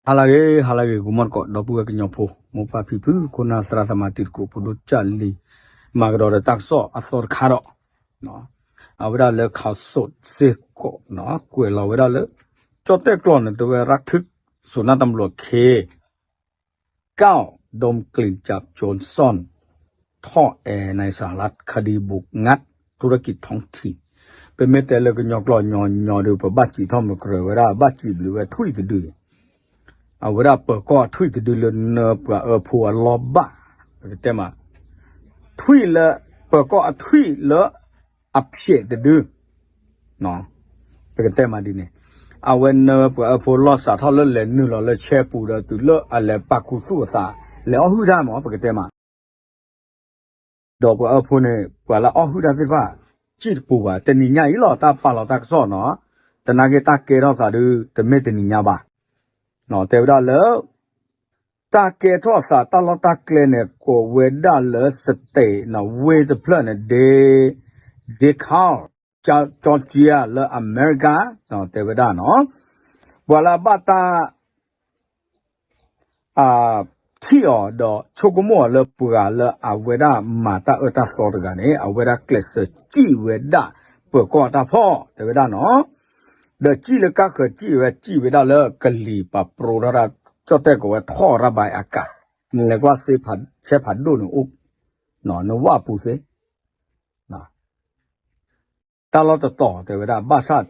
ဟါလၢအဂ့ၤ ဟါလၢအဂ့ၤ ဂီၤမီၢ်တကိး ဒီပုၢ်ဝဲၢ်ကညီဖိ မိၢ်ပၢ်ဖံဖု ခိၣ်နၢ်သရၣ်သမါတံၤသကိး ဖိဒိၣ်ကၢ်လံၤ မၤကဒီးဒီးတၢ်ကစီၣ်အသီတခါဒီး အဝဲဒၣ်လၢခးစိးစ့ၢ်ကီး ကွဲးလီၤဝဲဒၣ်လၢ ကၠီၣ်တဲၣ်ကျီၢ်န့ၣ် တဲဝဲရၣ်ထုး စိၤနၢ်တမျီးခ့ ကၠီၣ် ดำกลิ่นจับโจรซ่อนท่อแอร์ในสหรัฐ คดีบุกงัดธุรกิจท้องถิ่น ပမ့ၢ်တဲလၢကညီကျိာ်ညီညီဒီး ပဘၣ်စံးထီၣ်မုၢ်ကြၢးဝဲဒၣ် ဘၣ်စံးဘျုးဝဲထွံၣ်တဒု အဝဲဒၣ်ပၢၤကီၢ်ထွံၣ်တဒုလၢနၢပှၤအၢဖိအလီၢ်ဘၣ် ပကတဲမး ထွံၣ်လၢ ပၢၤကီၢ်အထွံၣ်လၢ အဖျဲးတဒု ပကတဲမးဒ်န့ၣ် အဝဲနၢပှၤအၢဖိလီၢ်စးထီၣ်လၢလဲၤနုာ်လီၤလၢဆဲပူၤဒီးတုၤလၢအလဲၤပာ်ခူသူၣ်အသး လဲၤအီၣ်ဟုၣ်တၢ်မး ပကတဲမး ဒီးပှၤအၢဖိန့ၣ် ပှၤလၢအီၣ်ဟုၣ်တၢ်သ့ၣ်တဖၣ် စံၣ်တပူၤဘၣ် တနံၤညါအံၤလီၤ တၢ်ပာ်လီၤတၢ်ကစီၣ်နီၤ သနာ်က့တၢ်ကဲထီၣ်သးဒု တမ့ၢ်တနံၤညါဘၣ် တဲဝဲဒၣ်လၢ တၢ်ကဲထီၣ်သးတၢ်လီၢ်တၢ်ကျဲန့ၣ် ကိးဝဲဒၣ်လၢ state နီၤ ဝ့ၢ်တဖျၢၣ်န့ၣ် ဒ့ ဒ့ခါ ကၠီကၠီကၠံ လၢအမဲရကၤ တဲဝဲဒၣ်နီၤ ပှၤလၢအဘၣ်တၢ် ထံၣ်အီၤဒီးဆိကမိၣ်အီၤလၢ ပှၤလၢအဝဲဒၣ်မၤတၢ်အၢတၢ်သီတဂၤန့ၣ် အဝဲဒၣ်ကျဲးစၢးစံၣ်ဝဲဒၣ် ပၢၤကီၢ်တၢ်ဖီၣ် တဲဝဲဒၣ်နီၤ ဒီးစံၣ်လၢကါဃၢၤစံၣ်ဝဲ စံၣ်ဝဲဒၣ်လၢကလံၤ ပာ်ပြိထီၣ်တၢ် ကၠီၣ်တဲၣ်ကိးဝဲထီၣ်ရၢ်ဘၢၣ်အကး နလဲၤကွၢ်စ့ ဆဲဖးဒိၣ်န့ၣ်အိၣ် နဝၣ်အပူၤသ့ တၢ်လီၢ်တတီၤတဲဝဲဒၣ် ဘၣ်ဆၣ်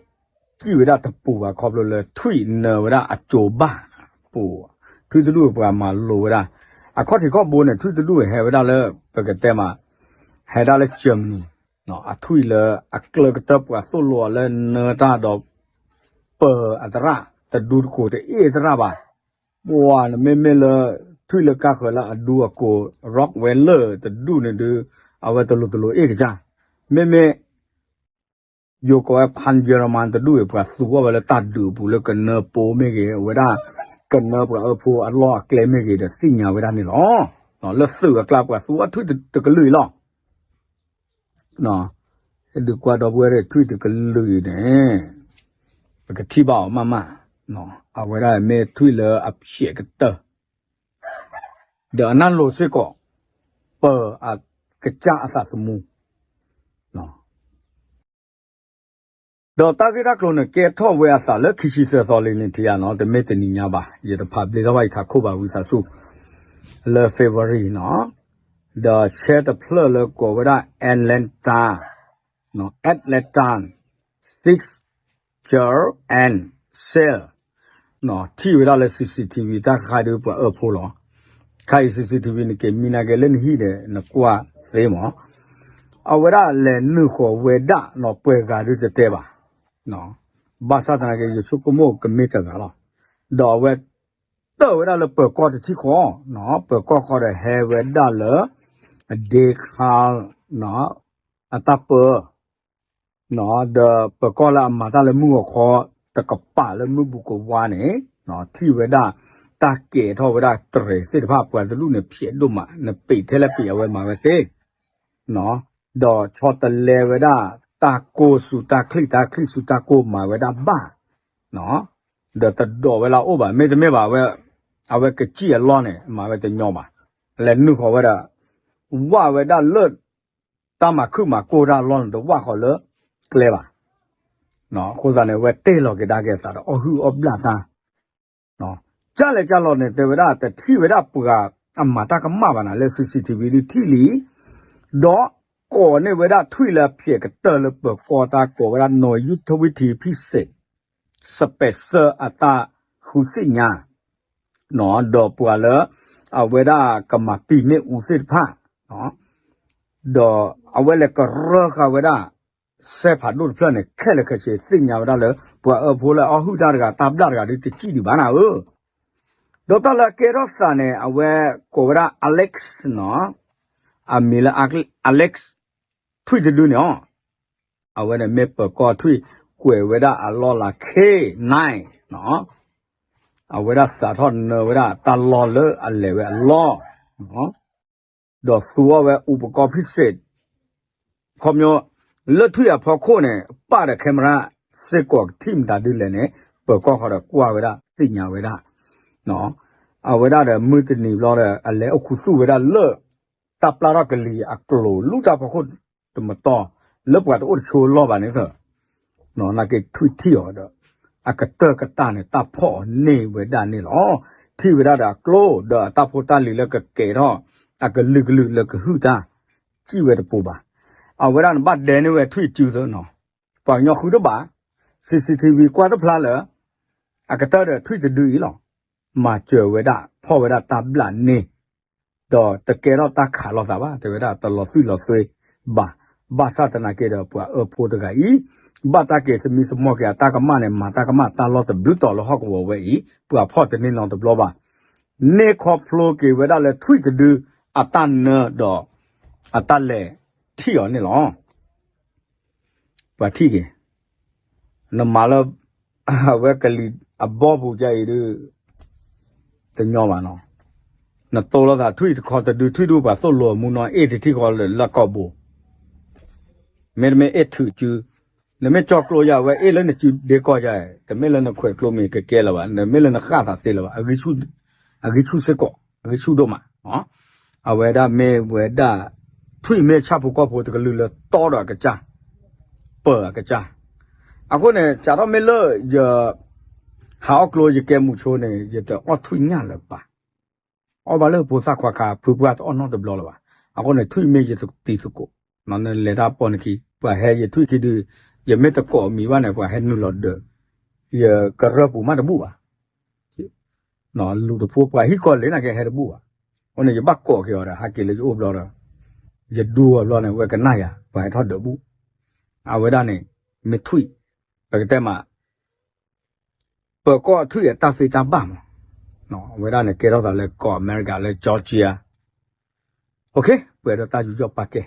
စံၣ်ဝဲဒၣ်တပူၤဘၣ် ခီဖျိလၢထွံၣ်နၢဝဲဒၣ်အကၠိဘၣ် ပူၤ ထွံၣ်တဒူၣ်ပှၤမၤလိဝဲဒၣ် အခီၣ်ထံးခီၣ်ဘိန့ၣ် ထွံၣ်တဒူၣ်ဟဲဝဲဒၣ်လၢ ပကတဲမး ဟဲဒၣ်လၢ Germany အထွံၣ်လၢအကျၢကတၢၢ်ပှၤသိၣ်လိအီၤလၢနၢတၢ်ဒီး ပၢၤအသရၣ် တဒူတကိးတအ့ၣ်သရၣ်ဘၣ် ပှၤန့ၣ်မ့မ့ၢ်လၢ ထွံၣ်လၢကါဃၢၤလၢအဒူအကိး Rockefeller တဒူၣ်န့ၣ်ဒုး အဝဲတလိၤတလိၤအ့ၣ်ကစၢ် မ့မ့ၢ် ယိၤကိးဝဲ ဖၣ်ယၢရမၣ်တဒူၣ်အံၤ ပှၤသူအီၤဝဲလၢတၢ်ဒုးအပူၤလၢကနၢပိမ့ၢ်ဂ့ၤ အဝဲဒၣ် ကနၢပှၤအၢဖိအလီၢ်အကျဲမ့ၢ်ဂ့ၤဒီးသ့ၣ်ညါဝဲဒၣ်န့ၣ်လီၤ. လၢသုးအကျါပှၤသူအထွံၣ်တကလုာ်အံၤလီၤ. ဒုးကွၢ်ဒီပုၢ်ဝဲၢ်ထွံၣ်တကလုာ်အံၤန့ၣ် ပကထံၣ်ဘၣ်အီၤမးမး အဝဲဒၣ်မ့ၢ်ထွံၣ်လၢအဖျဲးကတၢၢ် ဒီးအနၢ်လိၤစ့ၢ်ကီး ပၢၤအကစၢ်အသးသမူ ဒီးတၢ်ဂ့ၢ်တၢ်ကျိၤန့ၣ် ကဲထီၣ်ဝဲအသးလၢခံဆံသၢသီလံန့ၣ်ထံၣ်ဧါနီၤ တမ့ၢ်တနံၤညါဘၣ် ယတဖးဘျ့ထီၣ်ဘၣ် ယထးခိၣ်ဘၣ်ဝံသးစူၤ လၢ February နီၤ ဒီးဆဲတဖျၢၣ်လၢကိးဝဲဒၣ် Atlanta နီၤ Atlanta Fitzgerald and Sons နီၤ ထံၣ်ဝဲဒၣ်လၢ CCTV တၢ်ခါဒုးပှၤအၢဖိလီၤ. ခါအံၤ CCTV နက့ၤမံနာ်က့ၤလၢနဟံၣ်ဒီး နကွၢ်သ့မး အဝဲဒၣ်လဲၤနုာ်ဃီၤဝဲဒၣ်နီၤ ပှဲၤဂၤဒုးတတဲဘၣ် ဘၣ်ဆၣ်သနာ်က့ ယဆိကမိၣ်ကမ့ၢ်တဂၤလီၤ. ဒီးအဝဲ တၢၢ်ဝဲဒၣ်လၢပၢၤကီၢ်တထံၣ်ဃီ ပၢၤကီၢ်ဃီဒီးဟဲဝဲဒၣ်လၢ ဒ့ခါ အတၢ်ပၢ ဒီးပၢၤကီၢ်လၢအမၤတၢ်လၢမုၢ်ဂီၤခီ တကပၤလၢမုၢ်ဘူးကဝါန့ၣ် ထံၣ်ဝဲဒၣ် တၢ်ကဲထီၣ်ဝဲဒၣ်တြဲၤသ့ၣ်တဖၣ် ပှၤတဒူၣ်န့ၣ် ဖျဲးဒိၣ်မး နပံာ်ထဲလဲၣ်ပံာ်အဝဲမၤဝဲသ့ ဒီးဆီတလဲဝဲဒၣ် တၢ်ကိၢ်ဆူတၢ်ချံၣ် တၢ်ချံၣ်ဆူတၢ်ကိၢ်မၤဝဲဒၣ်ဘၣ် ဒီးတဒိးဝဲလၢအအိၣ်ဘၣ် မ့တမ့ၢ်ဘၣ် အဝဲကစံၣ်အလီၢ်န့ၣ် မၤဝဲတညီဘၣ် လဲၤနုာ်ဃီၤဝဲဒီး ဝၣ်ဝဲဒၣ်လၢ တၢ်မၤခုၣ်မၤကိၢ်တၢ်အလီၢ်န့ၣ် တဝၣ်ဃီၤလၢကျဲဘၣ် အဃိသတးန့ၣ် အဝဲတ့ၢ်လီၤက့ၤဒၣ်က့ၤအသးဒီးအီၣ်ဟုၣ်အီၣ်ဘျၣ်တၢ် ကၢ်လဲၣ်ကၢ်လီၤန့ၣ် တဲဝဲဒၣ် တထံၣ်ဝဲဒၣ်ပှၤအမၤတၢ်ကမၣ်ဘၣ်နၤလၢ CCTV ဒုးထံၣ်လံ ဒီးကိးန့ၢ်ဝဲဒၣ်ထွံၣ်လၢအဖျဲးကတၢၢ်လၢပၢၤကီၢ်တၢ်ကိးဝဲဒၣ် နီၢ်ယူထဝံထံဖံစ့း စပဲးစၢၣ်အတၢ်ဃုသ့ၣ်ညါ ဒီးပှၤလၢ အဝဲဒၣ်ကမၤပံာ်မ့ၣ်အူသ့ၣ်တဖၣ် ဒီးအဝဲလဲၤကရၢဃာ်ဝဲဒၣ် စဲဖးဒိၣ်တဖျၢၣ်န့ၣ် ခဲလၢာ်ခဲဆ့သ့ၣ်ညါဝဲဒၣ်လၢ ပှၤအၢဖိလၢအီၣ်ဟုၣ်တၢ်တဂၤ တၢ်ဘျၣ်တဂၤဒုးတစံၣ်ဒံးဘၣ်နၤဧၢ ဒီးတၢ်လၢအကဲထီၣ်သးန့ၣ် အဝဲကိးဝဲဒၣ် Alex နီၤ အမံၤလၢ Alex ထွံၣ်တဒုန့ၣ် အဝဲန့ၣ်မ့ၢ်ပၢၤကီၢ်ထွံၣ် ကွဲးဝဲဒၣ်အလီၢ်လၢ K nine နီၤ အဝဲဒၣ်စးထီၣ်နၢဝဲဒၣ်တၢ်လီၢ်လၢအလဲၤဝဲအလီၢ် ဒီးသူအီၤဝဲအူပကီၢ်ဖံစ့း ခီပညီ လၢထွံၣ်အဖီခိၣ်န့ၣ် ပၣ်ဒီး camera စ့ၢ်ကီးကထံၣ်မတၤဒ်လဲၣ်န့ၣ် ပၢၤကီၢ်ဃီဒီးကွၢ်ဝဲဒၣ်သ့ၣ်ညါဝဲဒၣ် အဝဲဒၣ်ဒီးမုၢ်တနံၤဘျီဒီး အလဲၤအိၣ်ခူသူၣ်ဝဲဒၣ်လၢ တၢ်ပျၢ်ထီၣ်ကလံၤအကျိၤ လူၢ်တၢ်ဖီခိၣ်တမတီၢ် လၢပှၤတအိၣ်တဆိလီၢ်ဘၣ်န့ၣ်သၢ နာ်က့ထွံၣ်ထံၣ်အီၤဒီး အကတၢၢ်ကတၢၢ်န့ၣ် တၢ်ဖီၣ်အီၤန့ၢ်ဝဲဒၣ်န့ၣ်လီၤ. ထံၣ်ဝဲဒၣ်ဒီးအကျိ ဒီးအတၢ်ဖိတၢ်လံၤလၢကကဲထီၣ် အကလုာ်ကလုာ်လၢကဟုၣ်တၢ် စံၣ်ဝဲတပူၤဘၣ်. အဝဲဒၣ်န့ၣ်ဘၣ်ဒဲန့ၢ်ဝဲထွံၣ်အစုသၢနီၤ, ပှၤကညီဃုတဘၣ်, စံၣ်စံၣ်ထံဝံၤကွၢ်တဖျါလၢ အကတၢၢ်ဒီးထွံၣ်တဒုအံၤလီၤ. မၤစၢၤဝဲဒၣ် ဖီၣ်ဝဲဒၣ်တၢ်ဘျၣ်န့ၢ် ဒီးတကဲထီၣ်တၢ်ခးလိာ်သးဘၣ်, တဲဝဲဒၣ်တလီၤသွံၣ်လီၤသွဲဘၣ်. ဘၣ်ဆၣ်သနာ်က့ဒီး ပှၤအၢဖိတဂၤအံၤ ဘၣ်တၢ်က့ၤသမံသမိးက့ၤအတၢ်ကမၣ်န့ၣ် မၤတၢ်ကမၣ်တၢ်လီၢ်တဘျုးတီၤလၢဟီၣ်ကဝီၤဝဲအံၤ ပှၤဖီၣ်တန့ၢ်နီတဘျီဘၣ်. န့ၢ်ခီဖျိက့ၤဝဲဒၣ်လၢထွံၣ်တဒုအတၢ်နၢဒီး အတၢ်လဲၤထံၣ်အီၤန့ၣ်လီၤ. ပှၤထံၣ်က့ၤ နမၤလၢ အဝဲကလံၤအဘီပူၤကအံၤဒုး တညီဘၣ်နီၤ. နတိလိာ်သးထွံၣ်တခီတဒု ထွံၣ်ဒုပှၤသိၣ်လိာ်အမူနီၤ အ့ၣ်တထံၣ်ဃီလၢလၢကီၢ်ဘိ, မ့တမ့ၢ်အ့ၣ်ထုးစု, နမ့ၢ်ကၠီကျိယၤဝဲအ့ၣ်လၢနစုဒ့ကီၢ်ယၤ, တမ့ၢ်လၢနခွဲးကျိမ့ၢ်ကကဲလၢၤဘၣ်, တမ့ၢ်လၢနဃၣ်သးသ့လၢၤဘၣ်, အဂံၢ်ဆူၣ်စ့ၢ်ကီး, အဂံၢ်ဆူၣ်ဒိၣ်မး. အဝဲဒၣ်မ့ၢ်ဝဲဒၣ် ထွံၣ်မ့ၢ်ဆၣ်ဖိကီၢ်ဖိတကလုာ်လၢတီဒီးအကစၢ်, ပၢၤအကစၢ်. အဃိန့ၣ် စးထီၣ်မ့ၢ်လၢယ ဟးအီၣ်ကျိယကဲမူးဆိန့ၣ် ယတအီၣ်ထွံၣ်ညၣ်လၢၤဘၣ်. အီၣ်ဘၣ်လၢဖိသၣ်ခွါခါ ဖုပှၢ်တအီၣ်နီတဘျီလၢၤဘၣ်. အဃိန့ၣ် ထွံၣ်မ့ၢ်ယတံၤသကိး, နလဲၤတၢ်ပီၢ်နခံ ပှၤဟဲယထွံၣ်ခံဒု, ယမ့ၢ်တကိးမံၤဘၣ်န့ၣ် ပှၤဟဲနုာ်လီၤဒၢး, ယကရၢၢ်ပူၤမးတဘူၣ်ဘၣ်. လူၤတဖိပှၤဟံၣ်ကီၢ်လံနာ်က့ဟဲတဘူၣ်ဘၣ်. အဃိန့ၣ် ယဘၣ်ကိးက့ၤအီၤဒီး ဟဲက့ၤလၢယအိၣ်ဘျီဒီး ယဒူအီၤဘျီန့ၣ် ဝဲကနၣ်ယၤ ပှၤဟဲထီၣ်ဒၢးဘူၣ်. အဝဲဒၣ်န့ၣ် မ့ၢ်ထွံၣ်, ပကတဲမး ပၢၤကီၢ်ထွံၣ်အတၢ်သ့တၢ်ဘၣ်မး, အဝဲဒၣ်န့ၣ်ကဲထီၣ်သးလၢကီၢ်အမဲရကၤလၢ Georgia. ပှဲၤဒီးတၢ်ယူးယီၣ်ပာ်ကဲ